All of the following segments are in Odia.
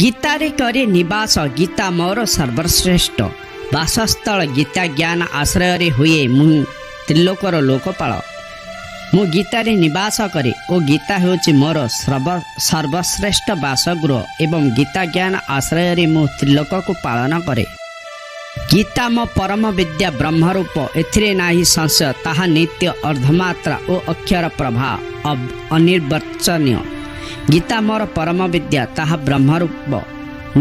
ଗୀତାରେ କରି ନିବାସ, ଗୀତା ମୋର ସର୍ବଶ୍ରେଷ୍ଠ ବାସସ୍ଥଳ। ଗୀତା ଜ୍ଞାନ ଆଶ୍ରୟରେ ହୁଏ ମୁଁ ତ୍ରିଲୋକର ଲୋକପାଳ। ମୁଁ ଗୀତାରେ ନିବାସ କରେ ଓ ଗୀତା ହେଉଛି ମୋର ସର୍ବଶ୍ରେଷ୍ଠ ବାସଗୃହ ଏବଂ ଗୀତା ଜ୍ଞାନ ଆଶ୍ରୟରେ ମୁଁ ତ୍ରିଲୋକକୁ ପାଳନ କରେ। ଗୀତା ମୋ ପରମ ବିଦ୍ୟା, ବ୍ରହ୍ମରୂପ, ଏଥିରେ ନାହିଁ ସଂଶୟ। ତାହା ନିତ୍ୟ, ଅର୍ଦ୍ଧମାତ୍ରା ଓ ଅକ୍ଷର ପ୍ରଭା ଅନିର୍ବଚନୀୟ। ଗୀତା ମୋର ପରମ ବିଦ୍ୟା, ତାହା ବ୍ରହ୍ମରୂପ,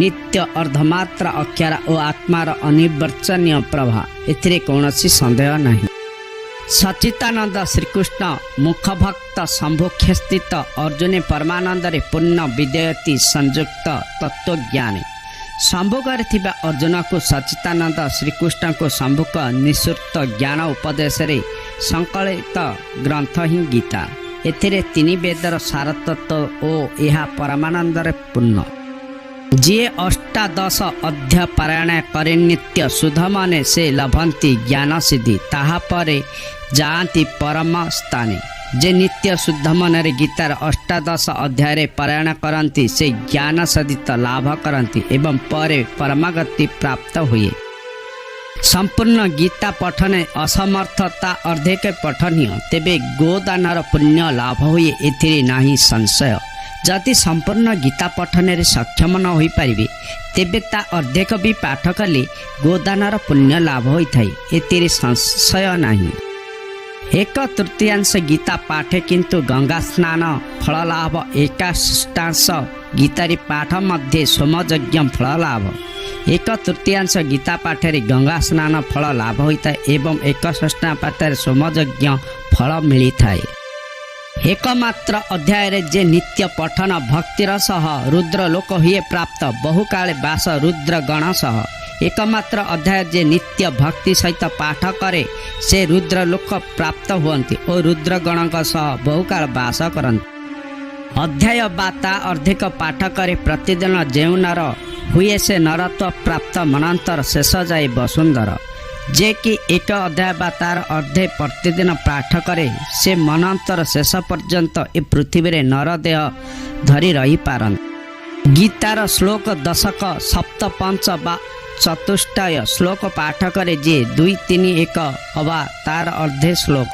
ନିତ୍ୟ, ଅର୍ଦ୍ଧମାତ୍ରା, ଅକ୍ଷର ଓ ଆତ୍ମାର ଅନିର୍ବଚନୀୟ ପ୍ରଭା। ଏଥିରେ କୌଣସି ସନ୍ଦେହ ନାହିଁ। ସଚ୍ଚିଦାନନ୍ଦ ଶ୍ରୀକୃଷ୍ଣ ମୁଖଭକ୍ତ ସମ୍ମୁଖେ ସ୍ଥିତ ଅର୍ଜୁନେ ପରମାନନ୍ଦରେ ପୂର୍ଣ୍ଣ ବିଦୟତି ସଂଯୁକ୍ତ ତତ୍ତ୍ୱଜ୍ଞାନୀ। ସମ୍ମୁଖରେ ଥିବା ଅର୍ଜୁନକୁ ସଚ୍ଚିଦାନନ୍ଦ ଶ୍ରୀକୃଷ୍ଣଙ୍କୁ ସମ୍ମୁଖ ନିଃସୃତ ଜ୍ଞାନ ଉପଦେଶରେ ସଂକଳିତ ଗ୍ରନ୍ଥ ହିଁ ଗୀତା। ଏଥିରେ ତିନି ବେଦର ସାରତତ୍ତ୍ୱ ଓ ଏହା ପରମାନନ୍ଦରେ ପୂର୍ଣ୍ଣ। ଯିଏ ଅଷ୍ଟାଦଶ ଅଧ୍ୟାୟ ପାରାୟଣ କରେ ନିତ୍ୟ ଶୁଦ୍ଧ ମନେ, ସେ ଲଭନ୍ତି ଜ୍ଞାନ ସିଦ୍ଧି, ତାହା ପରେ ଯାଆନ୍ତି ପରମ ସ୍ଥାନେ। ଯେ ନିତ୍ୟ ଶୁଦ୍ଧ ମନରେ ଗୀତାର ଅଷ୍ଟାଦଶ ଅଧ୍ୟାୟରେ ପାରାୟଣ କରନ୍ତି, ସେ ଜ୍ଞାନ ସଦିତ ଲାଭ କରନ୍ତି ଏବଂ ପରେ ପରମଗତି ପ୍ରାପ୍ତ ହୁଏ। ସମ୍ପୂର୍ଣ୍ଣ ଗୀତା ପଠନେ ଅସମର୍ଥ, ତା ଅର୍ଦ୍ଧେକ ପଠନୀୟ, ତେବେ ଗୋଦାନର ପୁଣ୍ୟ ଲାଭ ହୁଏ, ଏଥିରେ ନାହିଁ ସଂଶୟ। ଯଦି ସମ୍ପୂର୍ଣ୍ଣ ଗୀତା ପଠନରେ ସକ୍ଷମ ନ ହୋଇପାରିବେ, ତେବେ ତା ଅର୍ଦ୍ଧେକ ବି ପାଠ କଲେ ଗୋଦାନର ପୁଣ୍ୟ ଲାଭ ହୋଇଥାଏ, ଏଥିରେ ସଂଶୟ ନାହିଁ। ଏକ ତୃତୀୟାଂଶ ଗୀତା ପାଠେ କିନ୍ତୁ ଗଙ୍ଗା ସ୍ନାନ ଫଳ ଲାଭ। ଏକାଷ୍ଟାଂଶ ଗୀତାରେ ପାଠ ମଧ୍ୟେ ସୋମଯଜ୍ଞ ଫଳ ଲାଭ। ଏକ ତୃତୀୟାଂଶ ଗୀତା ପାଠରେ ଗଙ୍ଗା ସ୍ନାନ ଫଳ ଲାଭ ହୋଇଥାଏ ଏବଂ ଏକ ଷଷ୍ଠା ପାଠରେ ସୋମଯଜ୍ଞ ଫଳ ମିଳିଥାଏ। ଏକମାତ୍ର ଅଧ୍ୟାୟରେ ଯେ ନିତ୍ୟ ପଠନ ଭକ୍ତିର ସହ, ରୁଦ୍ର ଲୋକ ହୁଏ ପ୍ରାପ୍ତ, ବହୁକାଳେ ବାସ ରୁଦ୍ର ଗଣ ସହ। ଏକମାତ୍ର ଅଧ୍ୟାୟ ଯେ ନିତ୍ୟ ଭକ୍ତି ସହିତ ପାଠ କରେ, ସେ ରୁଦ୍ର ଲୋକ ପ୍ରାପ୍ତ ହୁଅନ୍ତି ଓ ରୁଦ୍ରଗଣଙ୍କ ସହ ବହୁକାଳ ବାସ କରନ୍ତି। ଅଧ୍ୟାୟ ବା ତା ଅର୍ଦ୍ଧେକ ପାଠ କରେ ପ୍ରତିଦିନ ଯେଉଁ ନର, ହୁଏ ସେ ନରତ୍ୱ ପ୍ରାପ୍ତ ମନ୍ୱନ୍ତର ଶେଷ ଯାଏ ବସୁନ୍ଧର। ଯେ କି ଏକ ଅଧ୍ୟାୟ ବା ତାର ଅର୍ଦ୍ଧେ ପ୍ରତିଦିନ ପାଠ କରେ, ସେ ମନ୍ୱନ୍ତର ଶେଷ ପର୍ଯ୍ୟନ୍ତ ଏ ପୃଥିବୀରେ ନରଦେହ ଧରି ରହିପାରନ୍ତି। ଗୀତାର ଶ୍ଲୋକ ଦଶକ ସପ୍ତ ପଞ୍ଚ ବା ଚତୁଷ୍ଟୟ ଶ୍ଲୋକ ପାଠ କରେ ଯେ ଦୁଇ ତିନି ଏକ ଅବା ତାର ଅର୍ଦ୍ଧେ ଶ୍ଲୋକ,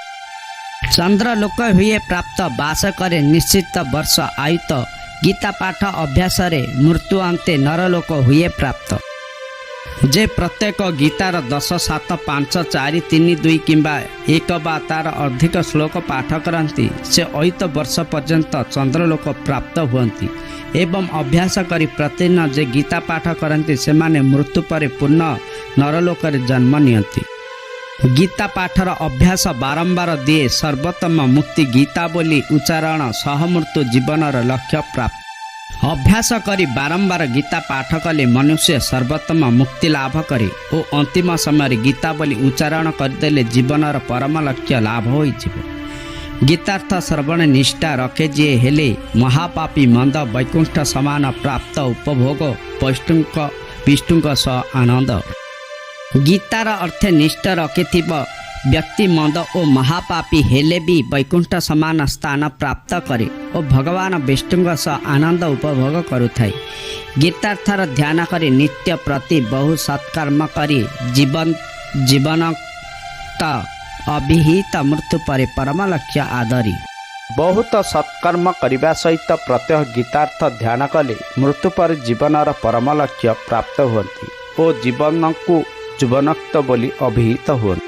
ଚନ୍ଦ୍ର ଲୋକ ହୁଏ ପ୍ରାପ୍ତ, ବାସ କରେ ନିଶ୍ଚିତ ବର୍ଷ ଆୟୁତ। ଗୀତା ପାଠ ଅଭ୍ୟାସରେ ମୃତ୍ୟୁ ଅନ୍ତେ ନରଲୋକ ହୁଏ ପ୍ରାପ୍ତ। ଯେ ପ୍ରତ୍ୟେକ ଗୀତାର 10, 7, 5, 4, 3, 2 କିମ୍ବା ଏକ ବା ତାର ଅଧିକ ଶ୍ଲୋକ ପାଠ କରନ୍ତି, ସେ ଅୟୁତ ବର୍ଷ ପର୍ଯ୍ୟନ୍ତ ଚନ୍ଦ୍ରଲୋକ ପ୍ରାପ୍ତ ହୁଅନ୍ତି ଏବଂ ଅଭ୍ୟାସ କରି ପ୍ରତିଦିନ ଯେ ଗୀତା ପାଠ କରନ୍ତି, ସେମାନେ ମୃତ୍ୟୁ ପରେ ପୂର୍ଣ୍ଣ ନରଲୋକରେ ଜନ୍ମ ନିଅନ୍ତି। ଗୀତା ପାଠର ଅଭ୍ୟାସ ବାରମ୍ବାର ଦିଏ ସର୍ବୋତ୍ତମ ମୁକ୍ତି। ଗୀତା ବୋଲି ଉଚ୍ଚାରଣ ସହମୃତ୍ୟୁ ଜୀବନର ଲକ୍ଷ୍ୟ ପ୍ରାପ୍ତ। ଅଭ୍ୟାସ କରି ବାରମ୍ବାର ଗୀତା ପାଠ କଲେ ମନୁଷ୍ୟ ସର୍ବୋତ୍ତମ ମୁକ୍ତି ଲାଭ କରେ ଓ ଅନ୍ତିମ ସମୟରେ ଗୀତା ବୋଲି ଉଚ୍ଚାରଣ କରିଦେଲେ ଜୀବନର ପରମ ଲକ୍ଷ୍ୟ ଲାଭ ହୋଇଯିବ। ଗୀତାର୍ଥ ଶ୍ରବଣ ନିଷ୍ଠା ରଖେ ଯିଏ, ହେଲେ ମହାପାପୀ ମନ୍ଦ, ବୈକୁଣ୍ଠ ସମାନ ପ୍ରାପ୍ତ, ଉପଭୋଗ ବିଷ୍ଣୁଙ୍କ ସହ ଆନନ୍ଦ। ଗୀତାର ଅର୍ଥେ ନିଷ୍ଠା ରଖିଥିବ ବ୍ୟକ୍ତି ମନ୍ଦ ଓ ମହାପାପୀ ହେଲେ ବି ବୈକୁଣ୍ଠ ସମାନ ସ୍ଥାନ ପ୍ରାପ୍ତ କରେ ଓ ଭଗବାନ ବିଷ୍ଣୁଙ୍କ ସହ ଆନନ୍ଦ ଉପଭୋଗ କରୁଥାଏ। ଗୀତାର୍ଥର ଧ୍ୟାନ କରି ନିତ୍ୟ ପ୍ରତି ବହୁ ସତ୍କର୍ମ କରି ଜୀବନୋକ୍ତ ଅଭିହିତ, ମୃତ୍ୟୁ ପରେ ପରମ ଲକ୍ଷ୍ୟ ଆଦରି। ବହୁତ ସତ୍କର୍ମ କରିବା ସହିତ ପ୍ରତ୍ୟହ ଗୀତାର୍ଥ ଧ୍ୟାନ କଲେ ମୃତ୍ୟୁ ପରେ ଜୀବନର ପରମ ଲକ୍ଷ୍ୟ ପ୍ରାପ୍ତ ହୁଅନ୍ତି ଓ ଜୀବନକୁ ଜୀବନୋକ୍ତ ବୋଲି ଅଭିହିତ ହୁଅନ୍ତି।